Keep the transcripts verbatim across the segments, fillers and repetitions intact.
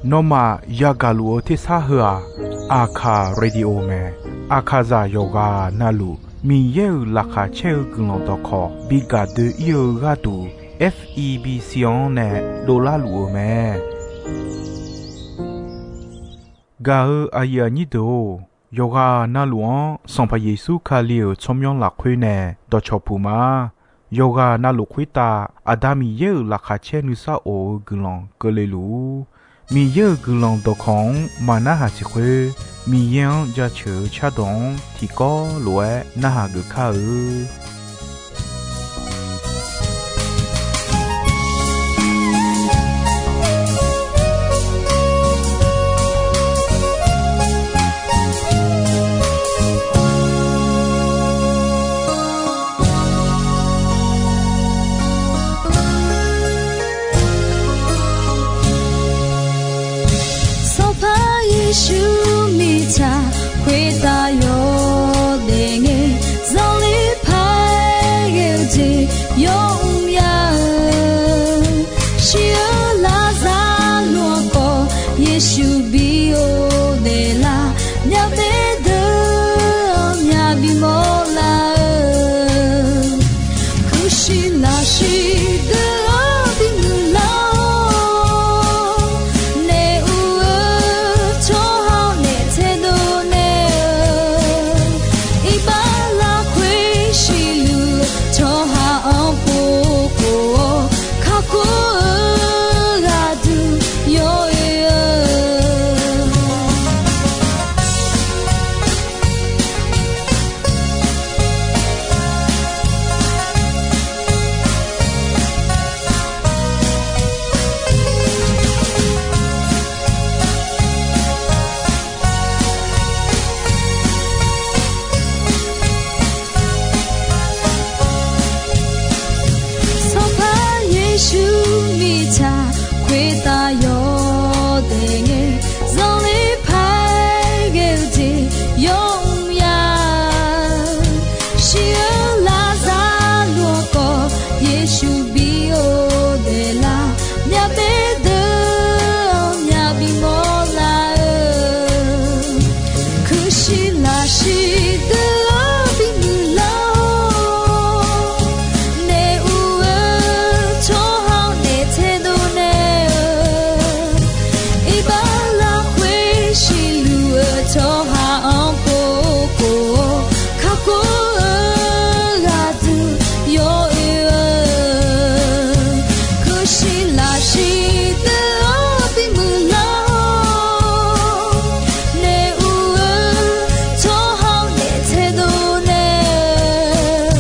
Nawmaf yagaq luf-eu tersar heu-aq, Aqkaq Radio mae. Aqkaqzaq yawqghaq navluf Miqyaer-euq laqkhaq caer-eu guiqlanq dawqkawq bi gaq doe-ir-eu gharduq, F E B C-anr nae dovlar luf-eu mae. Gaq-eu aqyuif aqnyir deuq-or, yawqghaq navluf-anr Sanqpaq Yeqsur Kali-euq tsawrmyanr lafkhoer nae dawqcawq puq ma. Yawqghaq navluf khoertav Aqda Miqyaer-euq laqkhaq caer nuisar of-eu guiqlanq keuvle luf-ur. Miqyaer-euq guiqlanq dawqkawq-anr maqnarhaq siq khoer, Miqyaer-anr jaceuq-eu cardawq-anr tiqkawv lof-aer narhaq geuf kar-eu. Sanqpaq Yeqsur mirtsaq khoertav yawdaef ngae, zanqler paq-aer ghae-eu jeq yawmr ya-eu, shir-eu larzar luf-anr khawf Yeqsur bi-or daeflar, myavbaef deuq-anr myavbi mawrlar-eu, kurshiq lafshir deuq-anr bimuiq lar-awr, naef ur-eu tsawrhaq-anr naef taedov naeq-eu, iqbax lafkhoer siqluf-eu tsawrhaq-anr povkhof-awr, kakhof-eu ghaqduq yawoe-eu. Sanqpaq Yeqsur mirtsaq khoertav yawdaef ngae, zanqler paq-aer ghae-eu jeq yawmr ya-eu, shir-eu larzar luf-anr khawf Yeqsur bi-or daeflar, myavbaef deuq-anr myavbi mawrlar-eu, kurshiq lafshir deuq-anr bimuiq lar-awr, naef ur-eu tsawrhaq-anr naef taedov naeq-eu, iqbax lafkhoer siqluf-eu tsawrhaq-anr povkhof-awr, kakhof-eu ghaqduq yawoe-eu, kurshiq lafshir deuq-anr bimuiq lar-awr, naef ur-eu tsawrhaq-anr naef taedov naeq-eu,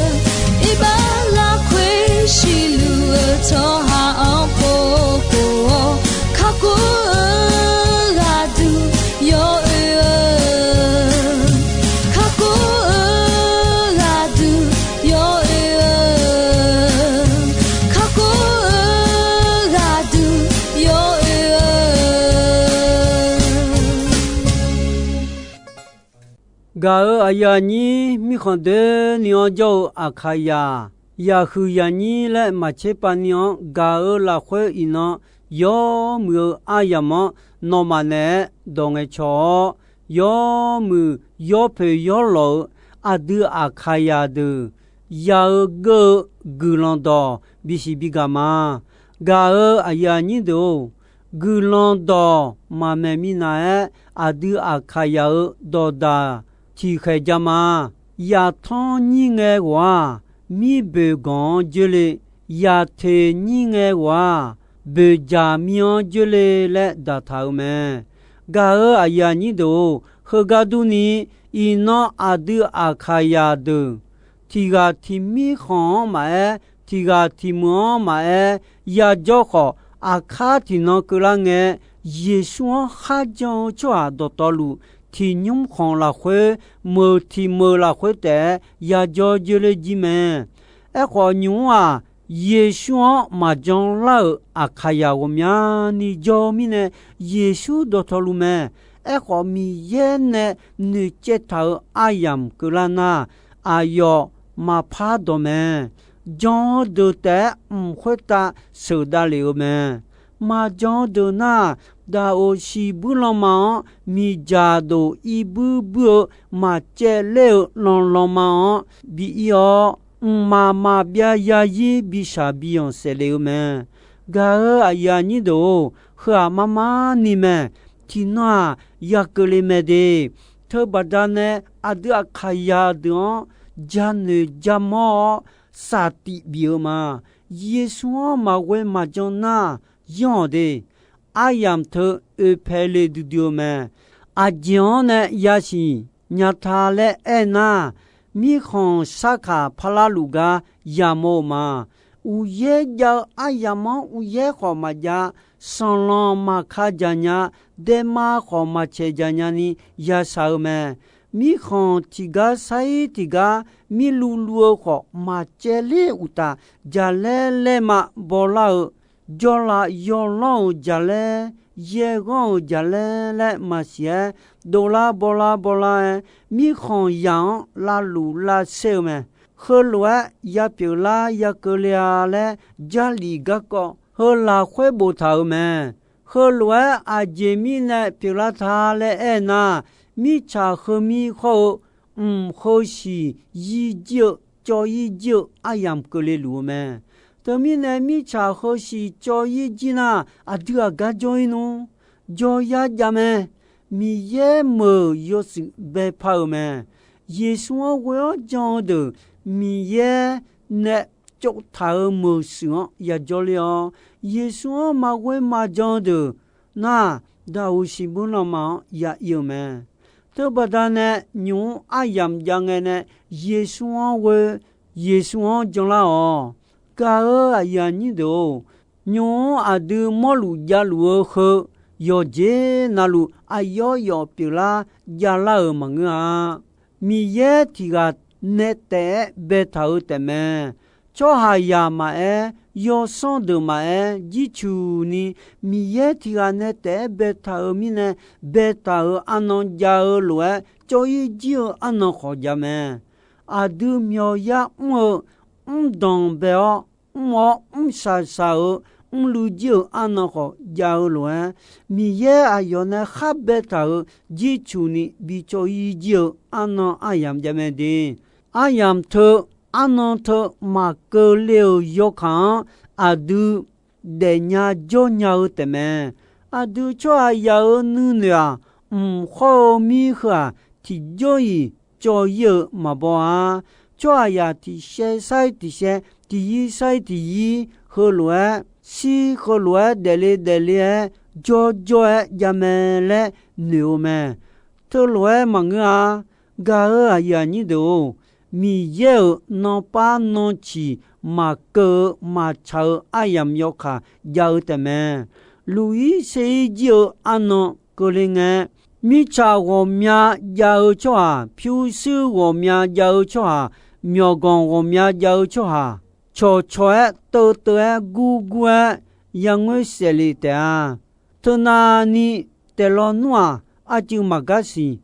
iqbax lafkhoer siqluf-eu tsawrhaq-anr povkhof-awr, kakhof-eu ghaqduq yawoe-eu, kakhof-eu ghaqduq yawoe-eu, kakhof-eu ghaqduq yawoe-eu. Gaq-euq aqyuif aqnyir mirkhanq doeni-anr jawr-eu Aqkaqyaq, yaqhuiq yaqnyir laer maqtser pav ni-anr gaq-eu lafkhoer iqnan yawmuiq-eu aryamq-anr nawmaf naeq-aer dawq ngaeqcawq-awr, yawmuiq yawpoeq yawlawq-eu aqdui Aqkaqyaq deuq ya-eu geur-eu guiqlanq dawq bisiq bigaq ma. Gaq-euq aqyuif aqnyir deuq-or, guiqlanq dawq maqmaeq minav-aer aqdui Aqkaqyaq-euq dawqdaq tiqkhaeq ja ma. Yaqtanr nyir ngae ghof-aq, mirboeq ganq-anr dzeurle, yaqteq nyir ngae ghof-aq, boeqjaq mir-anr dzeurle laer daqtaq-eu mae. Gaq-euq aqyuif aqnyir deuq-or, heugar durni, iqnan aqdui Aqkaqyaq deuq tiq ghaq tiq mirkhanq-anr maqaer, tiq ghaq tiq meuq-anr maqaer, yajawr khawf, aqkar tiqnan keuvlar ngae, Yeqsur-anr kharjan-eu tsawrhaq dawqtawvluf, tiq nymr khanq lafkhoer, meuq tiq meuq lafkhoer taef-aer yajawr dzeurler jir mae. Aerkhawf, nymq-mr-aq, Yeqsur-anr maqjan lar-euq Aqkaqyaq ghawqmyani jawr-eu mirnae, Yeqsur dawqtawvluf mae. Aerkhawf, Miqyaer nae noeqcaev taq-euq aryamq keuvlar nar, aqyawf maqpar dawq mae. Jan-eu deuq taef-aer mq khoertav sheuqdav lef-eu mae. Maqjan-eu deuq nar, daqoq siqbuir lanma-anr miqdzaq dof irbuir buir-eu maqcaevler-eu lanlanma-anr bi ir-awr, mqmaq maqbyav zarzir bishaq biyanq saefle-eu mae. Gaq-euq aqyuif aqnyir deuq-or, heu-aq mar mar ni mae. Tiqnan-aq, ya keuvle mae de. Teubaqda nae aqdui aqkaqyaq deuq-anr janoeq jamawr-awr saftif bif-eu ma. Yeqsur-anr maqghoe maqjan nar, yanr-awq de. Aryamq teu oepae le duidui-eu mae. Aqjeq-anr nae yasiq nya ta laer aernar, mirkhanq sarkaq parlar luf gar yamawr-eu ma. Uqyaer jav-eu aryamq-anr uqyaer khawf maqjav, sanqlanq maqka dzaq nya, daema khawf maqcaeq dzaq nya ni yashaq-eu mae. Mirkhanq tiqgar sair tiqgar mirluv luv-eu khawf maqcaevler uqtaf, jaqlaer laer ma bawlar-eu, jawrlav yawlanr-euq jaqlaer, yaerghanr-euq jaqlaer laer maqsiq-aer, dovlar bawlar bawlar-aer, mirkhanq yaq-anr lavluf lavsaer-eu mae. Heulof-aer ya pyeuflar ya keuvle-a laer, Jarlif garkawv heu lafkhoer boftaq-euq mae. Heulof-aer aqjeq mirnae pyeuflar ta laer aernar, mirtsaq heumir hawr-eu mq heusiq yir jir-eu cawv-ir jir-eu aryamq keuvle luf-eu mae. Teumirnae mirtsaq heusiq cawv-ir jir nar, aqdui aqgar jawr-ir nmr, jawr yar jav mae. Miqyaer meuq yawshuif baepar-euq mae. Yeqsur-anr ghoe-awr jan-eu deuq Miqyaer nae tsovtaq-euq meuq shuif-anr yajawr ler-awr, Yeqsur-anr maqghoe maqjan-eu deuq nar, daqoq siqbuir lanma-anr ya ir-eu mae. Teubaqda nae nymq-mr aryamq jav ngae nae Yeqsur-anr ghoe, Yeqsur-anr janlar-awq. Gaq-euq aqyuif aqnyir deuq-or, nymq-mr aqdui mawrluf javluf-eu heu yawqjeq navluf aqyawf yawf pyeuflar javlar-euq maqngeur-a. Miqyaer tiq ghaq nae taef-aer baetaq-euq taefmae. Tsawrhaqzaq maqaer, yawsanr deuq maqaer, jircuq ni Miqyaer tiq ghaq nae taef-aer baetaq-euq mirnae, baetaq-euq arnan jav-eu lof-aer, cawv-ir jir-eu arnan khawf jav mae. Aqdui myawqyar mr-eu mrdanq bae-awr, mr-awr mrshaq shaq-euq mrluiv jir-euq arnan khawf jav-eu lof-aer, Miqyaer aqyawf nae khar baetaq-euq jircuq ni bi cawv-ir jir-eu arnan aryamq jav mae de. Aryamq teu, arnan teu maqkeuv le-euq yawkaq-anr aqdui daefnya jawrnya-eu taefmae. Aqdui tsawrhaqzaq-euq nuinoeq-aq, mq hawr-eu mir heu-aq, tiqjawr-iq cawv-ir-eu maqbaw-a. Tsawrhaqzaq tiq shaev sair tiq shaev, tiq yir sair tiq yir heulof-aer shir, heulof-aer daefle daefle-aer jawrjawr-aer jav mae laer noeq-eu mae. Teulof-aer maqngeur-a. Gaq-euq aqyuif aqnyir deuq-or, Miqyaer-euq nanpar nanciq maqkeuv-eu maqtsaq-eu aryamq yawkaq jav-eu taefmae. Luf-ir ser-ir jir-eu arnan keuvle ngae, mirtsaq ghawqmya jav-eu tsawrhaq, pyurshuir ghawqmya jav-eu tsawrhaq, myawqganq ghawqmya jav-eu tsawrhaq, cawqcawq-aer teuvteuv-aer gurgur-aer yangoer saefle taef-a. Teunavni taef lawnmr-aq, arcuiv maqgar siq.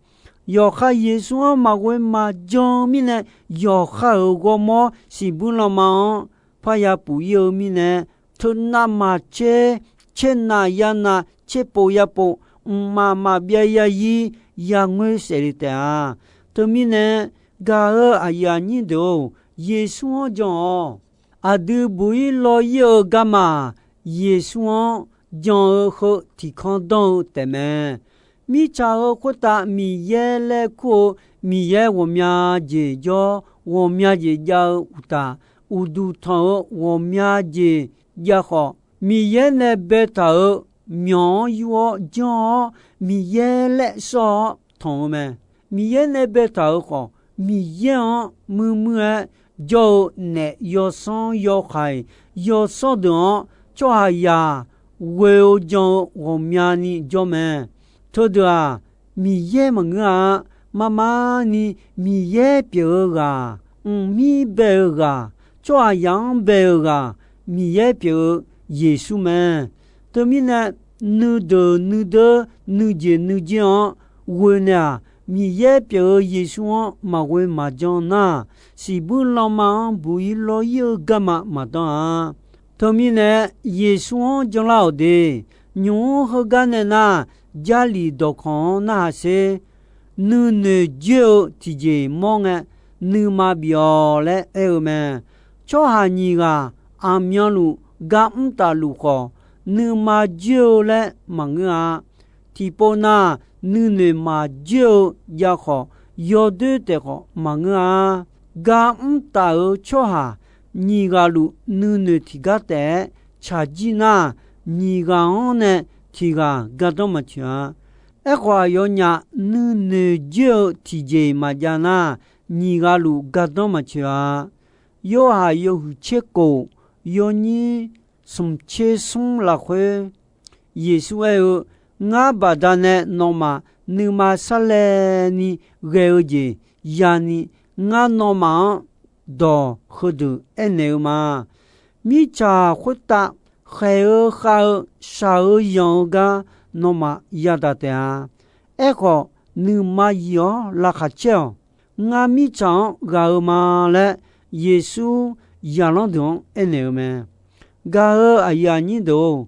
Yawqha Yeqsur-anr maqghoe maqjan-eu mirnae, yawqha-euq ghawrmawr siqbuir lanma-anr parya puf-ir-eu mirnae, teunav maqtser, tser nav ya nav, tser pov ya pov, mqmaq maqbyav ya yir yangoer saefle taef-a. Teumirnae, gaq-euq aqyuif aqnyir deuq-or, Yeqsur-anr jan-awq. Aqdui buq-ir law-ir-eu garma-aq, Yeqsur-anr jan-eu heu tiqkanr danr-eu taefmae. Mirtsaq heu khoertav Miqyaer laer kur-eu, Miqyaer ghawqmya jeq jawr, ghawqmya jeq jav-eu uqtaf, uqduq tanq-eu ghawqmya jeq jav khawf, Miqyaer nae baetaq-euq myawq-anr yur-awr janr-awr, Miqyaer laer sawr-awr tanq-eu mae. Miqyaer nae baetaq-euq khawf, Miqyaer-anr muir muir-aer jawr-eu naef yawsanr yawhaiq, yawsanr deuq-anr tsawrhaqzaq ghoe-eu jan-eu ghawqmyani jawr mae. Teudeuq-aq, Miqyaer maqngeur-a. Marmar ni Miqyaer pyeuf-eu ghaq, mqmir bae-eu ghaq, tsawrhaqzaq-anr bae-eu ghaq, Miqyaer pyeuf-eu Yeqsur mae. Teumirnae, nuideuq nuideur nuijeq nuijer-anr ghoe naeq-aq, Miqyaer pyeuf-eu Yeqsur-anr maqghoe maqjan nar, siqbuir lanma-anr buq-ir law-ir-eu garma maqdanr-a. Teumirnae, Yeqsur-anr janlar-awq de. Nymq-mr heugar nae nar, Jarlif dawqkawq-anr narhaq sher. Nuinoeq joer-eu tiqjeq mawr ngae, nuima bif-awq laer aer-eu mae. Tsawrhaq nyiq ghaq aqmyanluf gar mr tafluf khawf, nuima joer-eu laer maqngeur-a. Tiqpov nar, nuinoeq maqjoer-eu jav khawf, yawdoer taef khawf maqngeur-a. Gar mr taf-euq tsawrhaq nyiq ghaq luf nuinoeq tiqgar taef-aer tsaqjir nar, nyiq ghaq-anr nae tiq ghaq gardanr maqtsoeq-a. Aerkhawf, aqyawfnyaf nuinoeq joer-eu tiqjeq maqjav nar, nyiq ghaq luf gardanr maqtsoeq-a. Yorhaq yawhuiq tser kof, yawnyir smq tser smr lafkhoer, Yeqsur aer-eu, Ngar baqdanae nawmaf nuima sarlaevni ghae-eu jeq yani, ngar nawmaf-anr dawq heudeuq aernaeq-eu ma. Mirtsaq khoertav khaeq-eu khav-eu shaq-eu yanq-eu gar nawmaf yadaq taef-a. Aerkhawf, nuima yif-awr laqkhaq caer-awq. Ngar mirtsaq-anr ghaq-eu ma laer, Yeqsur zaqlanr deuq-anr aernaeq-eu mae. Gaq-eu aqyuif aqnyir deuq-or,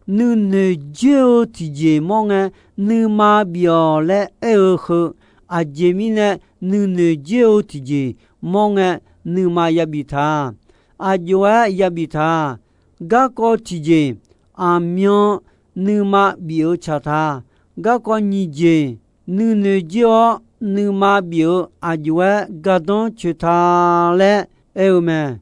nuinoeq joer-eu tiqjeq mawr ngae, nuima bif-awq laer aer-eu heu, aqjeq mirnae nuinoeq joer-eu tiqjeq mawr ngae, nuima yabif ta. Aqjox-aer yabif ta. Garkawv tiqjeq, aqmyan nuima bif-eu tsaq ta. Garkawv nyiq jeq, nuinoeq joer-awr nuima bif-eu aqjox-aer gardanr coeq ta laer aer-eu mae.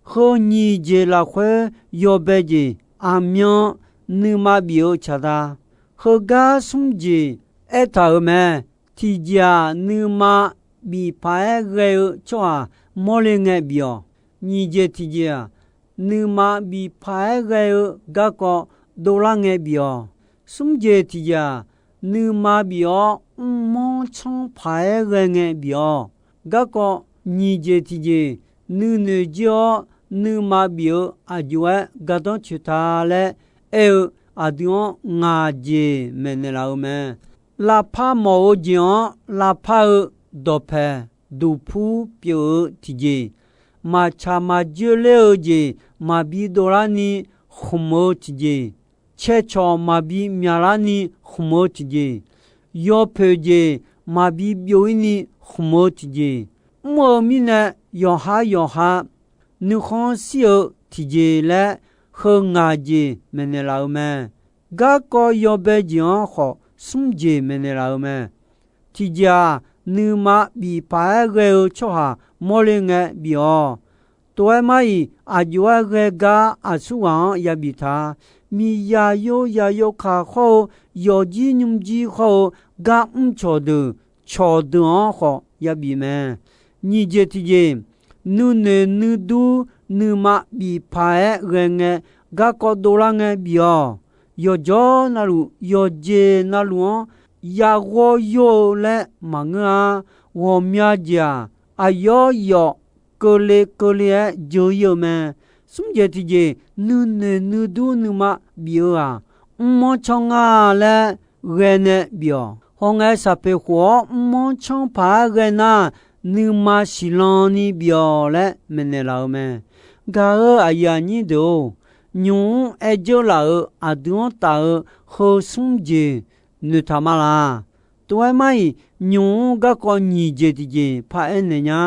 Heu nyiq jeq lafkhoer yawbae jeq aqmyan nuima bif-eu tsaq ta. Heugar smr jeq aertaq-euq mae. Tiqjeq-aq, nuima bif paq-aer ghae-eu tsawrhaq mawrle ngae bif-awq. Nyiq jeq tiqjeq-aq, nuima bif paq-aer ghae-eu garkawv dovlar ngae bif-awq. Smr jeq tiqjeq-aq, nuima bif-awr mrmanr tsanr paq-aer ghae ngae bif-awq. Garkawv nyiq jeq tiqjeq, nuinoeq joer-awr nuima bif-eu aqjox-aer gardanr coeq ta laer aer-eu, aqdui-anr ngaq jeq maeqnaeq laf-eu mae. Lavpar mawf-eu jeq-anr lavpar-eu dawqpaeq duqpur pyeuf-eu tiqjeq, maqtsaq maqjoer ler-eu jeq maqbi dovlarni khmq-eu tiqjeq, caecawq maqbi myaqlarni khmq-eu tiqjeq, yawpoeq jeq maqbi byov-ir ni khmq-eu tiqjeq, mr-eu mirnae yawqha yawqha nuikhanr shir-eu tiqjeq laer, heu ngaq jeq maeqnaeq laf-eu mae. Garkawv yawbae jeq-anr khawf smr jeq maeqnaeq laf-eu mae. Tiqjeq-aq, nuima bif paq-aer ghae-eu tsawrhaq mawrle ngae bif-awq. Tov-aer mar-iq, aqjox-aer ghae gar aqsurghaq-anr yabif ta. Miqyaer yawyav yawkaq khawr-eu, yawqjir nymrjir khawr-eu, gar mr cawqdeuq, cawqdeuq-anr khawf yabif mae. Nyiq jeq tiqjeq, nuinoeq nuidur nuima bif paq-aer ghae ngae, garkawv dovlar ngae bif-awq. Yawqjawr navluf, yawqjeq navluf-anr yaghawr yawr-eu laer maqngeur-a. Ghawqmya jeq-aq, aqyawf yawf keuvle keuvle-aer jeur-ir-eu mae. Smr jeq tiqjeq, nuinoeq nuidur nuima bif-eu-aq, mrmanr tsanr nga laer ghae nae bif-awq. Hawngae, saqpoeq khof-awr mrmanr tsanr paq-aer ghae nar, nuima siqlan ni bif-awq laer maeqnaeq laf-eu mae. Gaq-eu aqyuif aqnyir deuq-or, nymq-mr aer dzeur laf-euq aqdui-anr taf-eu heu smr jeq noeqtaq ma laq. Tov-aer mar-iq, nymq-mr garkawv nyiq jeq tiqjeq paraer naeq nya.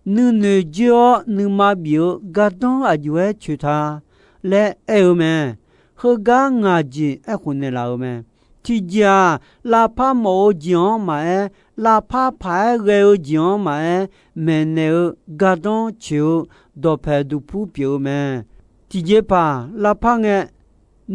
Nuinoeq joer-awr nuima bif-eu gardanr aqjox-aer coeq ta laer aer-eu mae. Heugar ngaq jeq aerkhof naeqlaf-eu mae. Tiqjeq-aq, lavpar mawf-eu jeq-anr maqaer, lavpar paq-aer ghae-eu jeq-anr maqaer, maeqnaeq-eu gardanr coeq-eu dawqpaeq duqpur pyeuf-eu mae. Tiqjeqpaq lavpar ngae,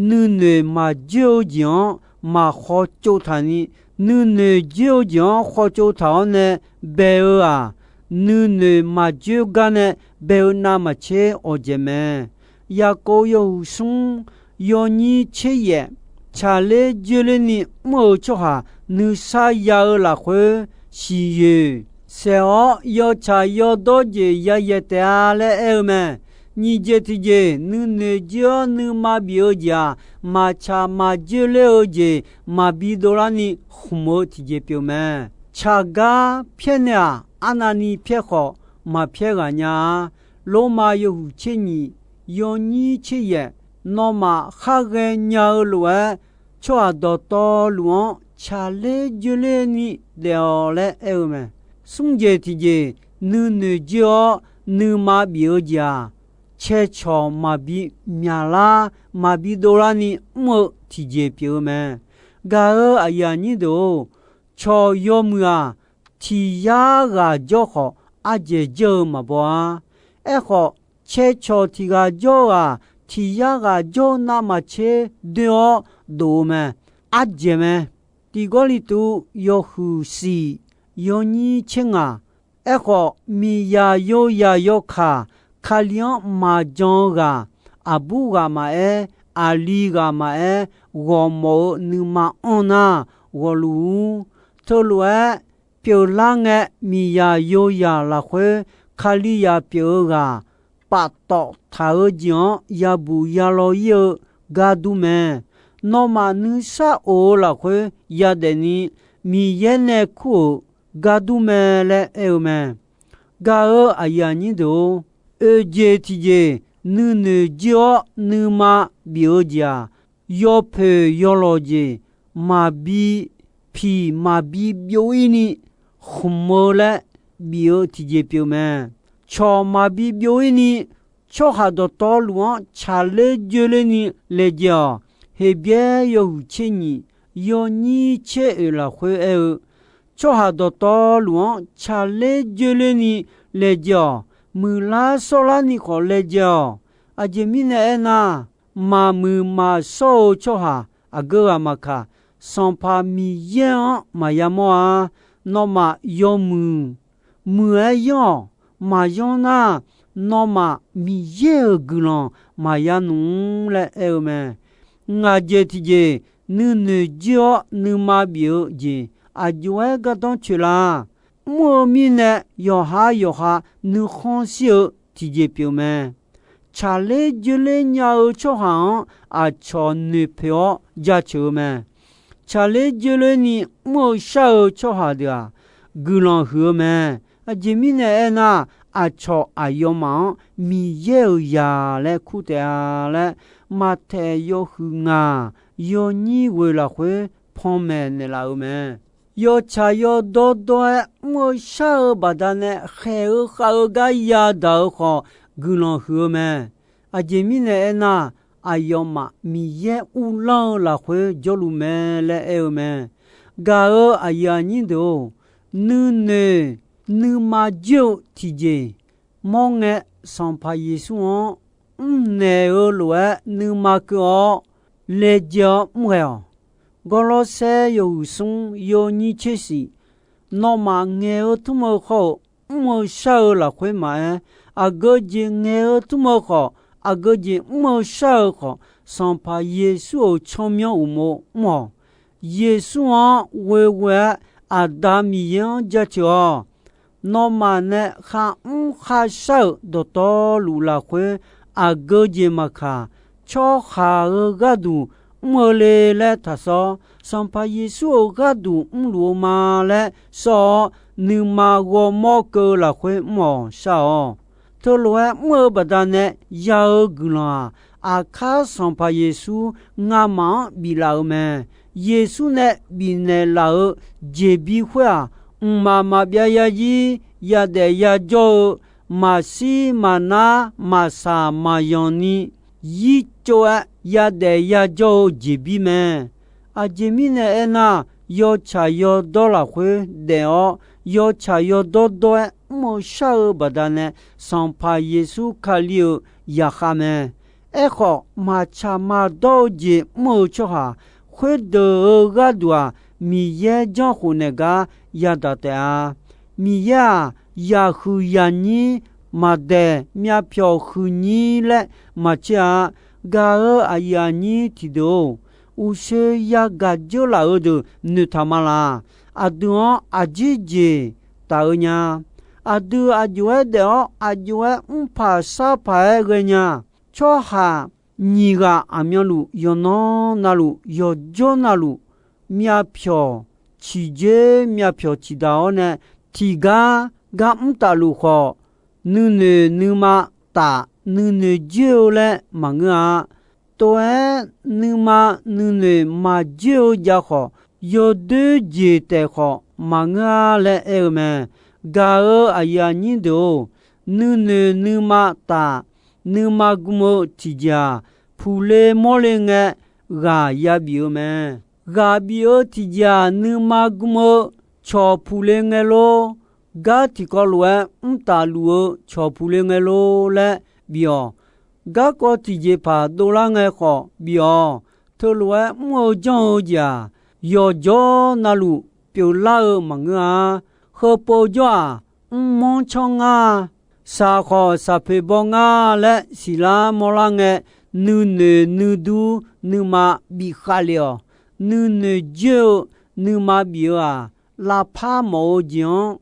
nuinoeq maqjoer-eu jeq-anr maq khawqtsov taq ni, nuinoeq joer-eu jeq-anr khawqtsov taq-awr nae bae-eu-aq, nuinoeq maqjoer gar nae bae-eu navmaqtser awqdzaeq mae. Yaqkov yawhuiq smr yawnyir tser yaef, tsaqler joerler ni mr-eu tsawrhaq nuisar ya-eu lafkhoer siqyoeq saef-awr, yawtsaq yawdawr jeq yayaeq taef-a laer aer-eu mae. Nyiq jeq tiqjeq, nuinoeq joer-awr nuima bif-eu jeq-aq, maqtsaq maqjoer ler-eu jeq maqbi dovlarni khmq-eu tiqjeq pyeuf mae. Tsaqgar pyaer nae-aq, arnavni pyaer khawf maqpyaer ghaq nya-a. Lormav yawhuiq tser nyiq Yawnyir tser yaef, nawmaf khar ghaenya-eu lof-aer, tsawrhaq dawqtawvluf-anr tsaqler joerler ni daef-awq laer aer-eu mae. Smr jeq tiqjeq, nuinoeq joer-awr nuima bif-eu jeq-aq, caecawq maqbi myaqlar, maqbi dovlar ni mr-eu tiqjeq pyeuf-eu mae. Gaq-euq aqyuif aqnyir deuq-or, cawq yawmuiq-aq, tiq yar ghaq jawr khawf, ardzaeq jawr-eu maqbaw-a. Aerkhawf, caecawq tiq ghaq jawr-eu-aq, tiq yar ghaq jawr-eu navmaqtser doe-awr dof-eu mae. Ardzaeq mae. Tiq Gawrliqtu yawhuiq siq, yawnyir tser ngaq. Aerkhawf, miqzaq yozaq yawkaq, Kali-anr maqjan-eu ghaq, aqbur ghaq maqaer, aqli ghaq maqaer, ghawqmawf-eu nuima anr nar, ghawqluf-ur. Teulof-aer pyeuflar ngae, miqzaq yozaq lafkhoer Kalizaq pyeuf-eu ghaq paftawf taq-eu jeq-anr yabuq yalaw ir-eu gar dur mae. Nawmaf nuisar of-eu lafkhoer yadaef ni Miqyaer nae kur-euq gar dur mae laer aer-eu mae. Gaq-euq aqyuif aqnyir deuq-or, oeq jeq tiqjeq nuinoeq joer-awr nuima bif-eu jeq-aq, yawpoeq yawlawq jeq maqbi piq maqbi byov ir ni khmq-eu laer bif-eu tiqjeq pyeuf mae. Cawq maqbi byov ir ni tsawrhaq dawqtawvluf-anr tsaqler joerler ni laejae-awq. Heqbyaer yawhuiq tser nyiq, yawnyir tser oeq lafkhoer aer-eu, tsawrhaq dawqtawvluf-anr tsaqler joerler ni laejae-awq. Muiqlar shawrlar ni khawf laejae-awq. Aqjeq mirnae aernar, maqmuiq maqshawr-eu tsawrhaq aqgeu ghaq maqkaq, Sanqpaq Miqyaer-anr maqya mawr-a. Nawmaf yawmuiq muiq-aer yanr-awq. Maqyanr nar, nawmaf Miqyaer-euq guiqlanq maqya nmq-mr laer aer-eu mae. Ngaq jeq tiqjeq nuinoeq joer-awr nuima bif-eu jeq aqjox-aer gardanr coeq la. Mr-eu mirnae yawqha yawqha nuikhanr shir-eu tiqjeq pyeuf mae. Tsaqler joerler nya-eu tsawrhaq-anr aqcawq noeqpoeq-awr jaceuq-eu mae. Tsaqler joerler ni mr-eu shar-eu tsawrhaq deuq-aq, guiqlanq huiq-eu mae. Aqjeq mirnae aernar, aqcawq aqyawfmaf-anr Miqyaer-euq zaq laer kur taef-a laer, Maqtaeq yawhuiq ngaq yawnyir ghoeq lafkhoer panmaeq naeqlaf-eu mae. Yawtsaq yawdawr dawr-aer mr-eu shar-eu baqdanae khaeq-eu khav-eu gar yadaq-eu khawf, guiqlanq huiq-eu mae. Aqjeq mirnae aernar, aqyawfmaf Miqyaer uvlanr-eu lafkhoer jawrluf mae laer aer-eu mae. Gaq-euq aqyuif aqnyir deuq-or, nuinoeq nuima joer-eu tiqjeq mawr ngae, Sanqpaq Yeqsur-anr mrnaeq-eu lof-aer nuima keuv-awr laejae-awr mr ghae-awq. Gawrlawrsaer yawhuiq smr yawnyir tser shif, nawmaf ngaeq-eu tmr-eu khawr-eu mr-eu shar-eu lafkhoer maqaer, aqgeu jeq ngaeq-eu tmr-eu khawf, aqgeu jeq mr-eu shar-eu khawf, Sanqpaq Yeqsur-euq tsawrmyanr uqmov mr-awq. Yeqsur-anr ghoeghoe-aer Aqda Miqyaer-anr jaceuq-awq. Nawmaf nae kharmr kharshar-euq dawqtawvluf lafkhoer, aqgeu jeq maqkaq, tsawrhaq-euq gharduq mr-eu le laer taqsawr, Sanqpaq Yeqsur-euq gharduq mrluf-eu ma laer sawr-awr, nuima ghawrmawr keuv-eu lafkhoer mr-awq shar-awq. Teulof-aer mr-eu baqdanae ya-eu guiqlanq-aq, aqkar Sanqpaq Yeqsur ngamaf-anr biflaf-eu mae. Yeqsur nae bifnaeq laf-eu jeqbir khoer-aq, mqmaq maqbyav yazir yadaef yajawr-eu, maqshir maqnar maqsaq maqzanq ni yircov-aer yadaef yajawr-eu jeqbir mae. Aqjeq mirnae aernar, yawtsaq yawdawr lafkhoer daef-awr, yawtsaq yawdawr dawr-aer mr-eu shar-eu baqdanae, Sanqpaq Yeqsur Kali-euq zaqkhav mae. Aerkhawf, maqtsaq maqdawr-eu jeq mr-eu tsawrhaq, khoerdeuq-euq gharduq-aq, Miqyaer janrkhof naeq gar yadaq taef-a. Miqyaer-aq, yaqhuiq yaqnyir maqdaeq myavpyawq huiqnyir laer maqtser-a. Gaq-euq aqyuif aqnyir tiqdeuq-or, uqshoe yagaq dzeur laf-eu deuq noeqtaq ma laq. Aqdui-anr aqjeq jeq taf-eu nya. Aqdui aqjox-aer daef-awr aqjox-aer mrpaq sarpaq-aer ghaenya. Tsawrhaq nyiq ghaq aqmyanluf yawqnan navluf yawqjawr navluf myavpyawq ciqjer myavpyawq ciqdaq-awr nae tiqgar gar mrtaf luf khawf, nuinoeq nuima taf nuinoeq joer-eu laer maqngeur-a. Tov-aer nuima nuinoeq maqjoer-eu jav khawf, yawdoer jeq taef khawf maqngeur-a laer aer-eu mae. Gaq-euq aqyuif aqnyir deuq-or, nuinoeq nuima taf, nuima gm-eu tiqjeq-aq, puqle mawrle ngae ghaq yabif-eu mae. Ghaq bif-eu tiqjeq-aq, nuima gm-eu cawq puqle ngae lor, gar tiqkawv lof-aer mr tafluf-eu cawq puqle ngae lor laer bif-awq. Garkawv tiqjeqpaq dovlar ngae khawf bif-awq. Teulof-aer mr-eu janr-eu jeq-aq, yawqjawr navluf pyeuflar-eu maqngeur-a. Heupov jawr-aq, mrmanr canr ngar, saq khawf saqpoeq baw ngar laer siqlar mawrlar ngae, nuinoeq nuidur nuima bif khav le-awq. Nuinoeq joer-eu nuima bif-eu-aq, lavpar mawf-eu jeq-anr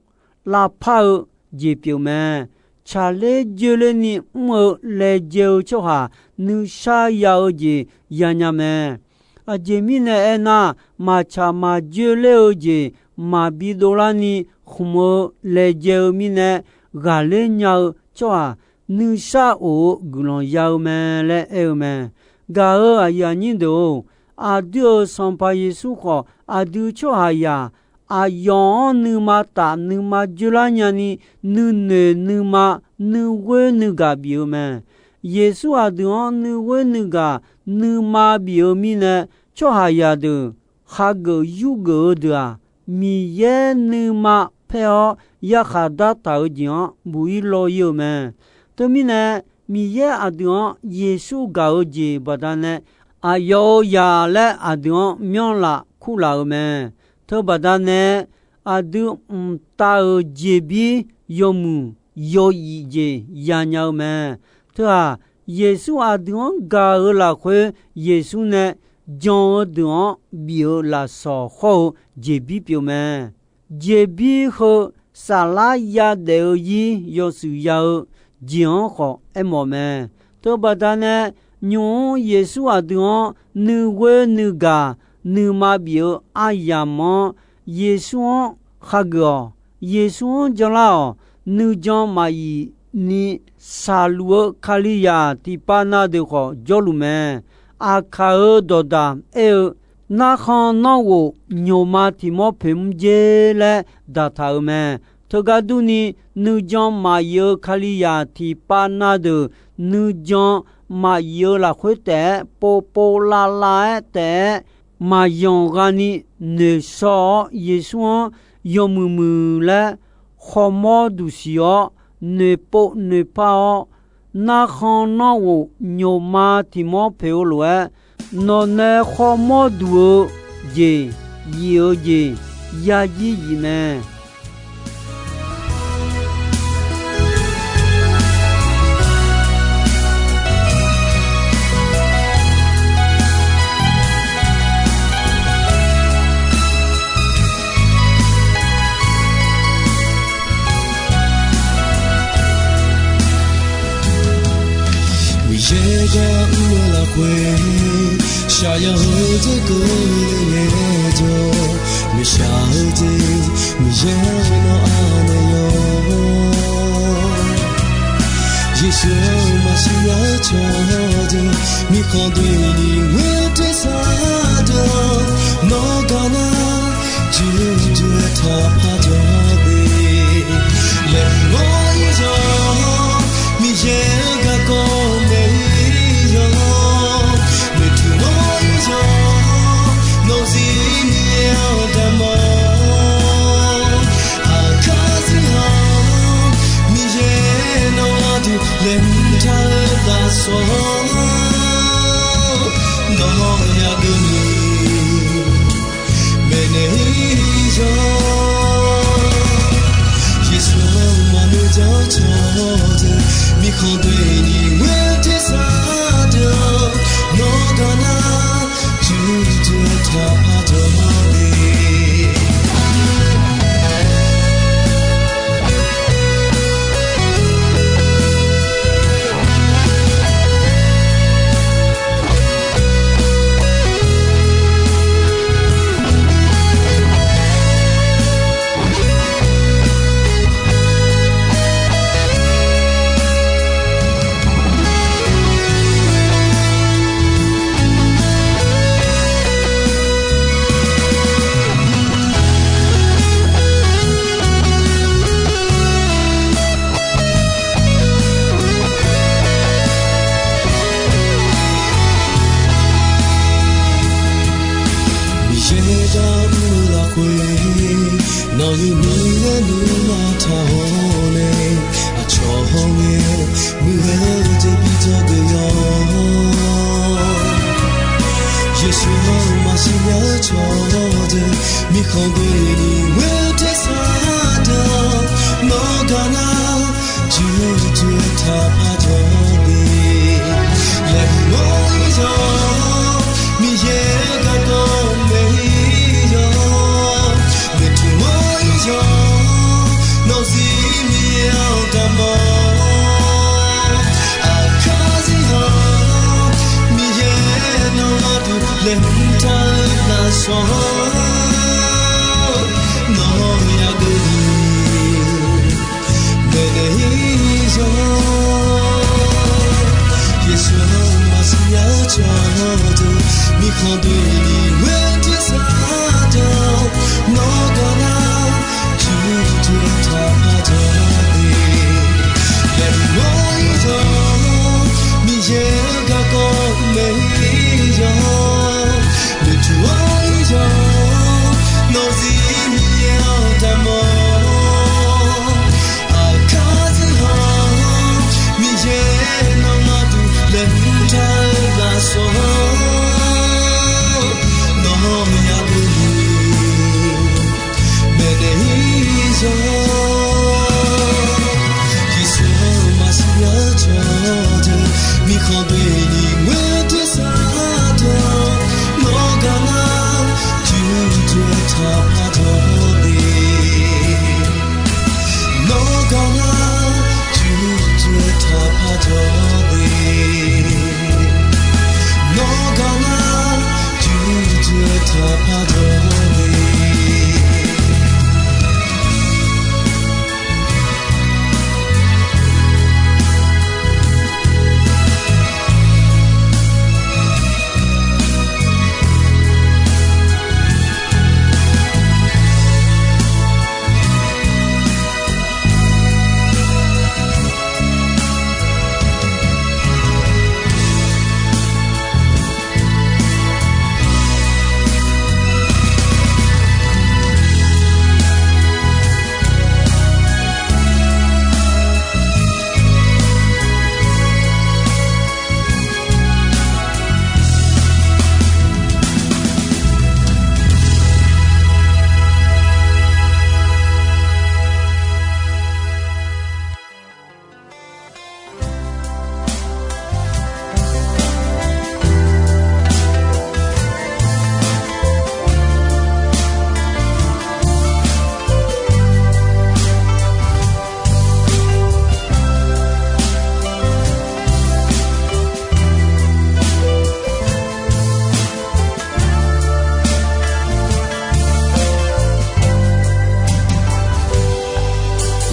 lavpar-eu jeq pyeuf mae. Tsaqler joerlerni mr-eu laejae-eu tsawrhaq nuisar ya-eu jeq yanya mae. Aqjeq mirnae aernar, maqtsaq maqjoer ler-eu jeq maqbi dovlarni khmq-eu laejae-eu mirnae, ghaqler nya-eu tsawrhaq nuisar of-eu guiqlanq ya-eu mae laer aer-eu mae. Gaq-euq aqyuif aqnyir deuq-or, aqdui-euq Sanqpaq Yeqsur khawf, aqdui tsawrhaqzaq aqyawf-anr nuima taf nuima joerlar nyani, nuinoeq nuima nuighoer nuigaq bif-eu mae. Yeqsur aqdui-anr nuighoer nuigaq nuima bif-eu mirnae, tsawrhaqzaq deuq khageuf yurgeuf-eu deuq-aq, Miqyaer nuima paer-awr yarkhaq dartaq-eu jeq-anr buq-ir law-ir-eu mae. Teumirnae, Miqyaer aqdui-anr Yeqsur gaq-eu jeq baqdanae, aqyawf-euq zaq laer aqdui-anr myanrlaf kurlaf-eu mae. Teubaqdanae, aqdui mqtav-euq jeqbir yawmuiq yawzif jeq yanya-eu mae. Teu-aq, Yeqsur aqdui-anr gaq-eu lafkhoer, Yeqsur nae jan-eu deuq-anr bif-eu lafsawq hawr-eu jeqbir pyeuf mae. Jeqbir heu saflar yadaef-eu ir yawshuif ya-eu jeq-anr khawf aermawf mae. Teubaqdanae, nymq-mr Yeqsur aqdui-anr nuighoer nuigaq nuima bif-eu aryamq-anr, Yeqsur-anr khageuf-awq. Yeqsur-anr janlar-awq. Nuijan maqyif ni shaqluf-eu Kalizaq tiqpav na deuq khawf jawrluf mae. Aqkaq-euq dawqdaq aer-eu, narkhan nanrghof nymqma tiq mawr poeq mr jer laer daqtaq-euq mae. Teugar durni, nuijan maqyif-eu Kalizaq tiqpav na deuq, nuijan maqyif-eu lafkhoer taef-aer povpov lavlav-aer taef-aer maqyanq ghani noeqshaw-awr, Yeqsur-anr yawmuiq muiq laer khawrmawr duq siq-awr, noeqpov noeqpar-awr, narkhan nanrghof nymqma tiq mawr poeq-eu lof-aer, nawq nae khawrmawr duq-eu jeq, yif-eu jeq, yajir yif mae. Miqyaer gar mr-eu lafkhoer, shaqyan-eu jeq keuvle ngaejawr, maqshaq-eu jeq Miqyaer nawr anaeq yawr. Yeqsur-anr maqsiq lar cawq deuq, mirkhanq doeni ngoer tersar deuq-anr, nawr gaq nar, juqjuq-aer taqpar jawr de. Laeqhmq-awr ir yawq, Miqyaer-anr garkawv naeq ir yawq, noeqtmq-awr ir yawq, nawq zir Miqyaer-anr daqmawr. Aqkar zir-aq, Miqyaer nawr aqdui laeqhmq taq-eu lafsawq-anr, nawq-anr yadov ni maeqnaeq ir yawq. Yeqsur-anr maqnoeq jar cawq deuq, mirkhanq doeni ngoer tersar deuq-anr, nawr gaq nar, juqjuq-aer taqpar jawr de. Aqyawf-euq nuima taq-awr nae, aqcawq hawr ngae muiq-eu jeq bi dzawgeuf-awq. Yeqsur-anr maqsiq nya-eu cawqdeuq, mirkhanq doeni ghoer tersar deuq-awr, nawr gaq nar, jurjur taqpaq dawq de. Laeqhmq-awr ir yawq, Miqyaer-euq garkawv maeq-ir yawq, noeqtmq-awr ir yawq, nawq zir Miqyaer-anr daqmawr. Aqkar zir-awq, Miqyaer nawq gharduq laeqhmq taq-eu lafsawq-anr, nawq-anr yageuf ni maeqnaeq-ir yawq. Yeqsur-anr maqsiq nya-eu cawqdeuq, mirkhanq doeni ghoer tersar deuq-awr, nawr gaq nar, jurjur taqpaq dawq de. Laeqhmq-awr ir yawq, Miqyaer-euq garkawv maeq-ir yawq, noeqtmq-awr ir yawq, nawq zir Miqyaer-anr daqmawr. Aqkar zir-awq, Miqyaer nawq gharduq laeqhmq taq-eu lafsawq-anr, nawq-anr yageuf ni maeqnaeq-ir yawq. Yeqsur-anr maqsiq nya-eu cawqdeuq, mirkhanq doeni ghoer tersar deuq-awr, nawr gaq nar, jurjur taqpaq dawq de. Nawr gaq nar, jurjur taqpaq dawq de. Nawr gaq nar, jurjur taqpaq dawq de.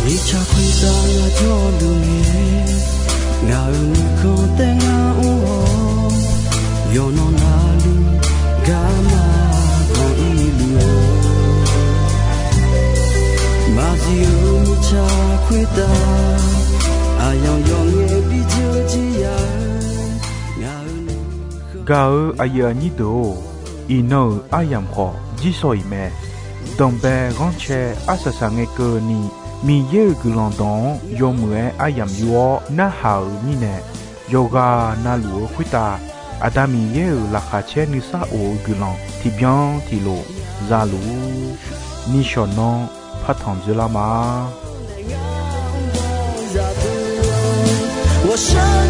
Mirtsaq khoertav ngaq jawrluf ngae, ngaq-euq nuikhanr taef ngar mr-awr, yawqnan navluf garma banq ir luf-eu, maqzif-eu mirtsaq khoertav, aqyawf yawf ngae bi dzeur jir ya-eu, ngaq-euq nuikhanr. Gaq-euq aqyuif aqnyir deuq-or, iqnan-euq aryamq khawf jir sawq-iq mae. Danqbae ghanrcae arsaq saq ngae keuvni, Miqyaer-euq guiqlanq dawq-anr yawmuiq-aer aryamq yur-awr narhaq-euq mirnae, yawqghaq navluf-eu khoertav, Aqda Miqyaer-euq laqkhaq caer nuisar of-eu guiqlanq tiqbyan tiqlof za luf-ur. Nishawq nanr partanq dzoerlar ma. Ghawqshaq